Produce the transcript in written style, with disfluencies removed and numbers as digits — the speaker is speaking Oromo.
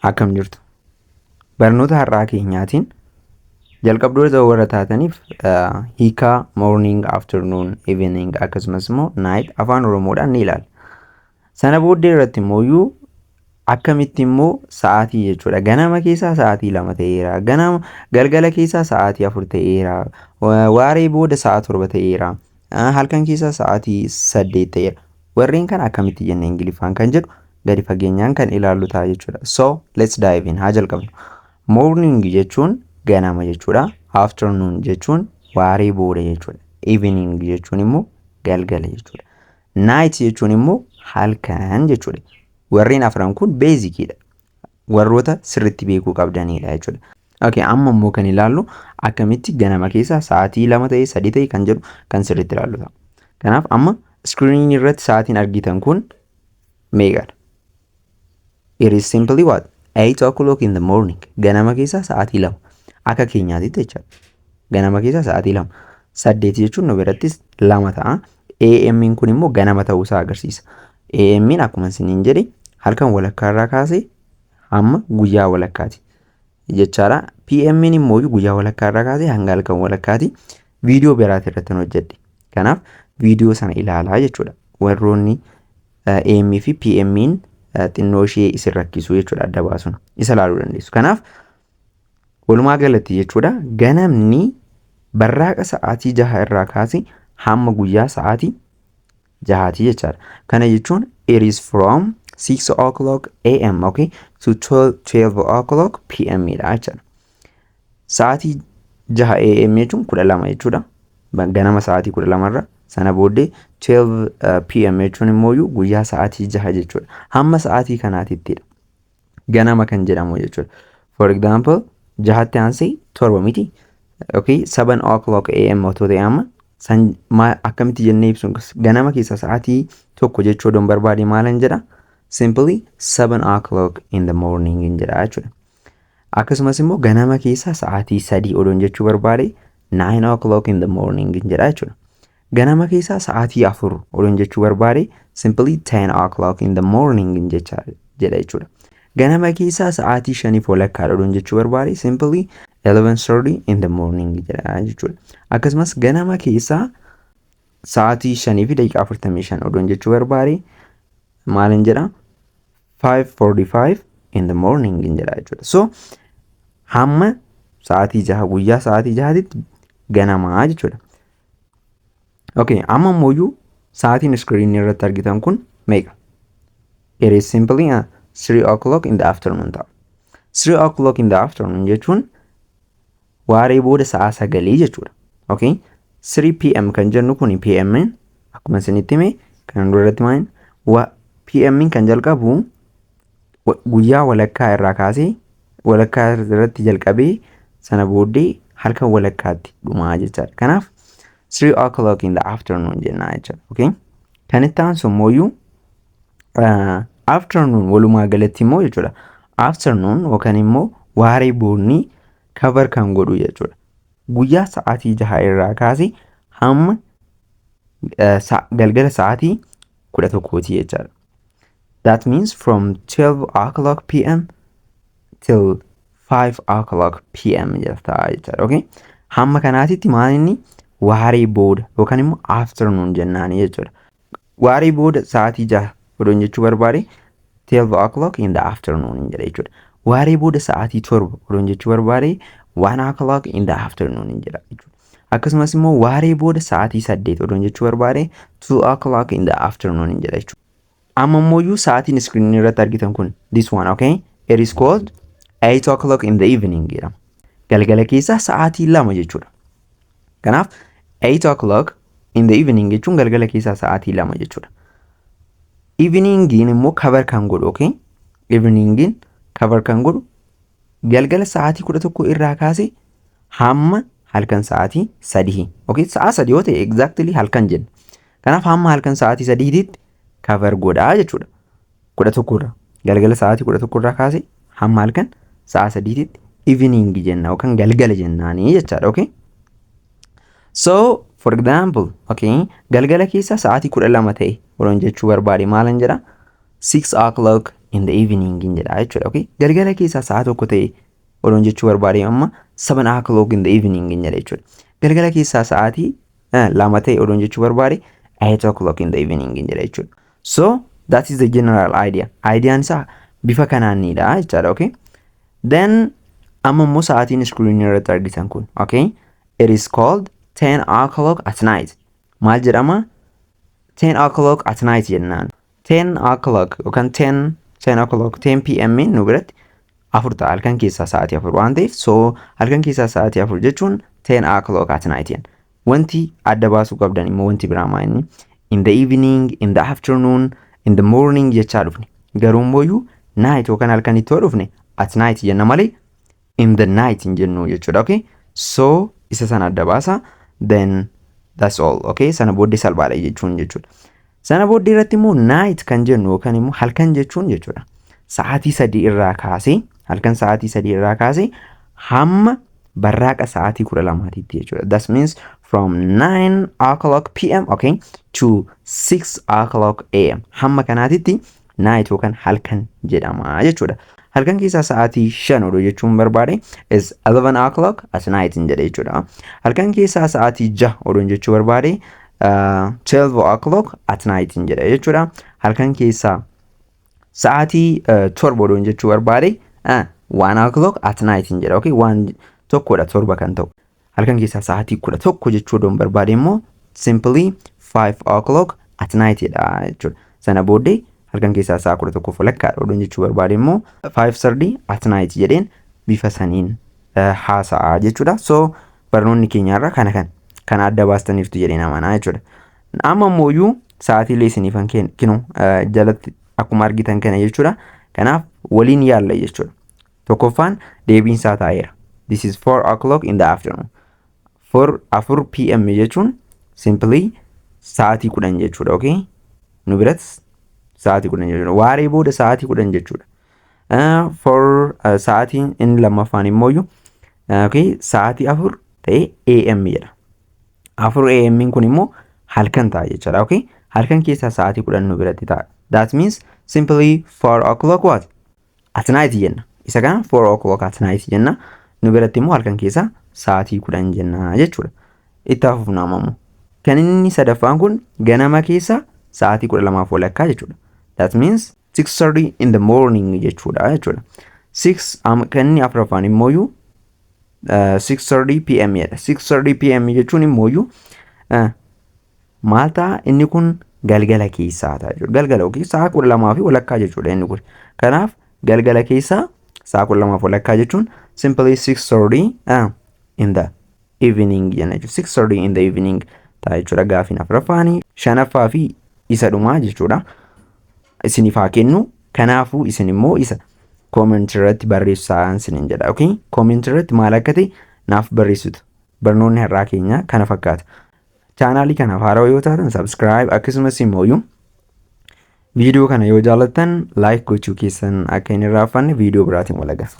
Akkam jirtu? Barnoota har'aa keenyaatiin jalqabdoota warra taataniif hiikaa morning, afternoon, evening akkasumas immoo night afaan Oromoodhaan ni ilaalla. Sana booddee irratti immoo akkamitti immoo sa'aatii jechuudha. Ganama keessaa sa'aatii 2 ta'eera. Ganama galgala keessaa sa'aatii 4 ta'eera. Waaree booda sa'a 7 ta'eera. Halkan keessaa sa'aatii 8 ta'eera. Warreen kana akkamitti jenne Ingiliffaan kan jedhu gadi fageenyaan kan ilaallu ta'a jechuudha. So let's dive in, haa jalqabnu. Morning jechuun ganama jechuudha. Afternoon jechuun waaree booda jechuudha. Evening jechuun immoo galgala jechuudha. Night jechuun immoo halkan jechuudha. Warreen afran kun basiciidha. Warroota sirriitti beekuu qabdanidha jechuudha. Okay, amma immoo kan ilaallu akkamitti ganama keessaa sa'aatii 2 ta'e, 3 ta'e kan jedhu kan sirriitti ilaallu ta'a. Kanaaf amma screen irratti sa'aatiin argitan kun meeqadha? It is simply what? 8 o'clock in the morning. Ganama keessaa sa'aatii 2. Akka keenyaatitti jechaadha. Ganama keessaa sa'aatii 2. 8 jechuun nu birattis 2 ta'a. AM kun immoo ganama ta'uusaa agarsiisa. AM akkuma isiniin jedhe halkan walakkaa irraa kaasee hamma guyyaa walakkaati jechaadha. PM immoo guyyaa walakkaa irraa kaasee hanga halkan walakkaati. Viidiyoo biraati irratti hojjedhe. Kanaaf viidiyoo sana ilaalaa jechuudha. Warroonni AM fi PM xinnoo ishee isin rakkisu jechuudha, adda baasuun isa ilaaluu dandeessu. Kanaaf walumaa galatti jechuudha, ganamni barraaqa sa'aatii 6 irraa kaasee hamma guyyaa sa'aatii 6ti jechaadha. Kana jechuun it is from 6 o'clock AM, okay, to 12 o'clock PM dha jechaadha. Sa'aatii 6 AM jechuun 12 jechuudha. Ganama sa'aatii 12 irra, sana booddee 12 PM jechuun immoo guyyaa sa'aatii 6 jechuudha. Hamma sa'aatii kanaatittidha ganama kan jedhamu jechuudha. For example, jahatti aansee 7 miti. Okay, 7 o'clock AM otoo ta'e amma san akkamitti jennee ibsuun ganama keessa sa'aatii 1 jechuu odoon barbaade maalan jedha? Simply 7 o'clock in the morning hin jedha jechuudha. Akkasumas immoo ganama keessa sa'aatii 3 odoon jechuu barbaade 9 o'clock in the morning hin jedha jechuudha. Ganama keessaa sa'aatii 4 odoon jechuu barbaade simply 10 o'clock in the morning hin jecha jedha jechuudha. Ganama keessaa sa'aatii shaniif walakkaadha odoon jechuu barbaade simply 11:30 in the morning jedha jechuudha. Akkasumas ganama keessaa sa'aatii 5:45 odoon jechuu barbaade maalin jedha? 5:45 in the morning hin jedha jechuudha. So hamma sa'aatii 6, guyyaa sa'aatii 6tti ganamaa jechuudha. Okay, amma immoo sa'aatiin screen irratti argitan kun meeqa? It is simply 3 o'clock in the afternoon ta'a. 3 o'clock in the afternoon jechuun waaree booda sa'a 9 jechuudha. Okay? 3 PM kan jennu kun, PM akkuma isinitti hime kan duratti, maal, PM kan jalqabu guyyaa walakkaa irraa kaasee, walakkaa irratti jalqabee, sana booddee halkan walakkaatti dhumaa jechaadha. Kanaaf 3 o'clock in the afternoon jennaa jechaadha. Okay? Kan itti aansu immoo afternoon walumaa galatti immoo jechuudha. Afternoon yookaan immoo waaree boodni cover kan godhu jechuudha. Guyyaa sa'aatii 6 irraa kaasee hamma galgala sa'aatii 11ti jechaadha. That means from 12 o'clock PM till 5 o'clock PM ta'a jechaadha. Okay? Hamma kanaatitti maal inni waaree booda yookaan immoo afternoon jennaani jechuudha. Waaree booda sa'aatii 6 odoon jechuu barbaade 12 o'clock in the afternoon jedha jechuudha. Waaree booda sa'aatii 7 odoon jechuu barbaade 1 o'clock in the afternoon jedha jechuudha. Akkasumas immoo waaree booda sa'aatii 8 odoon jechuu barbaade 2 o'clock in the afternoon jedha jechuudha. Amma immoo sa'aatiin screen irratti argitan kun, this one, okay, it is called 8 o'clock in the evening jedhama. Galgala keessaa sa'aatii 2 jechuudha. Kanaaf 8 o'clock in the evening jechuun galgala keessaa sa'aatii 2 jechuudha. Eveningiin immoo cover kan godhu, okay? Eveningiin cover kan godhu galgala sa'aatii 11 irraa kaasee hamma halkan sa'aatii 3. Okay? Sa'a 3 yoo ta'e exactly halkan jenna. Kanaaf hamma halkan sa'aatii 3tti cover godhaa jechuudha. 11 irraa. Galgala sa'aatii 11 irraa kaasee hamma halkan sa'a 3tti evening jenna yookaan galgala jennaanii jechaadha. Okay? So, for example, okay, galgala keessa sa'aatii 12 ta'e odoon jechuu barbaade maalan jedha? 6 o'clock in the evening jedha jechuudha. Okay? Galgala keessaa sa'a 1 ta'e odoon jechuu barbaade amma 7 o'clock in the evening jedha jechuudha. Galgala keessaa sa'aatii 2 ta'e odoon jechuu barbaade 8 o'clock in the evening jedha jechuudha. So that is the general idea. Ideaan isaa bifa kanaanidha jechaadha. Okay? Then amma immoo sa'aatiin screen irratti argitan kun, okay? It is called 10 o'clock at night. Maal jedhama? 10 o'clock at night jennaan. 10 o'clock yookaan 10 o'clock, 10 p.m. nu biratti 4 ta'a, halkan keessaa sa'aatii 4 waan ta'eef, so halkan keessaa sa'aatii 4 jechuun 10 o'clock at night jenna. Wanti adda baasuu qabdan immoo wanti biraa maa inni in the evening, in the afternoon, in the morning jechaa dhufne. Garuu immoo night yookaan halkanitti yoo dhufne at night jenna malee in the night hin jennu jechuudha. Okay? So isa sana adda baasa, then that's all. Okay? Sana booddee salphaadha jechuun jechuudha. Sana booddee irratti immoo night kan jennu yookaan immoo halkan jechuun jechuudha. Sa'aatii 3 irraa kaasee, halkan sa'aatii 3 irraa kaasee hamma barraaqa sa'aatii 12tiitti jechuudha. That means from 9 o'clock p.m., okay, to 6 o'clock a.m. Hamma kanaatitti night yookaan halkan jedhama jechuudha. Halkan keessaa sa'aatii 5 odoo jechuun barbaade is 11 o'clock at night hin jedhe jechuudha. Halkan keessaa sa'aatii 6 odoon jechuu barbaade 12 o'clock at night hin jedhe jechuudha. Halkan keessaa sa'aatii 7 odoon jechuu barbaade 1 o'clock at night hin jedha. Okay, waan tokkodha 7 kan ta'u. Halkan keessaa sa'aatii 11 jechuu odoon barbaade immoo simply 5 o'clock at night jedha jechuudha. Sana booddee halkan keessaa sa'a 11 walakkaadha odoon jechuu barbaade immoo 5:30 at night jedheen bifa saniin haasa'a jechuudha. So barnoonni keenyarra kana kana adda baastaniiftu jedheen amanaa jechuudha. Amma immoo sa'aatiilee isiniifan kinu jalatti akkuma argitan kana jechuudha. Kanaaf waliin yaalla jechuudha. Tokkoffaan deebiin isaa taa'eera. This is 4 o'clock in the afternoon. 4 4 p.m. jechuun simply sa'aatii 10 jechuudha. Okay? Nu biratti sa'aatii 10 jechuudha. Waaree booda sa'aatii 10 jechuudha. 4 sa'aatiin inni lammaffaan immoo, okay, sa'aatii 4 ta'e AM jedha. 4 AM kun immoo halkan ta'a jechuudha. Okay? Halkan keessaa sa'aatii 10 nu biratti ta'a. That means simply 4 o'clock what? At night jenna. Isa kana 4 o'clock at night jenna. Nu biratti immoo halkan keessaa sa'aatii 10 jenna jechuudha. Itti hafuuf naamamu. Kan inni sadaffaan kun ganama keessa sa'aatii 12:30 jechuudha. That means 6:30 in the morning jechuudha. 6 kan inni afuraffaan immoo 6:30 p.m. jedha. 6:30 p.m. jechuun immoo maal ta'a? Inni kun galgala keessaa ta'a jechuudha. Galgala yookiin sa'a 12:30 jechuudha inni kun. Kanaaf galgala keessaa sa'a 12:30 jechuun simply 6:30 in the evening jenna jechuudha. 6:30 in the evening ta'a jechuudha gaafiin afuraffaanii. Shanaffaa fi isa dhumaa jechuudha. Isiniif haa kennu. Kanaafuu isin immoo isa comment irratti barreessaa isiniin jedha. Okay? Comment irratti maal akka ta'e naaf barreessitu. Barnoonni har'aa keenya kana fakkaata. Chaanaalii kanaaf haarawaa yoo taatan subscribe, akkasumas immoo viidiyoo kana yoo jaallattan like gochuu keessan akka hin irraanfanne. Viidiyoo biraatiin wal agarra.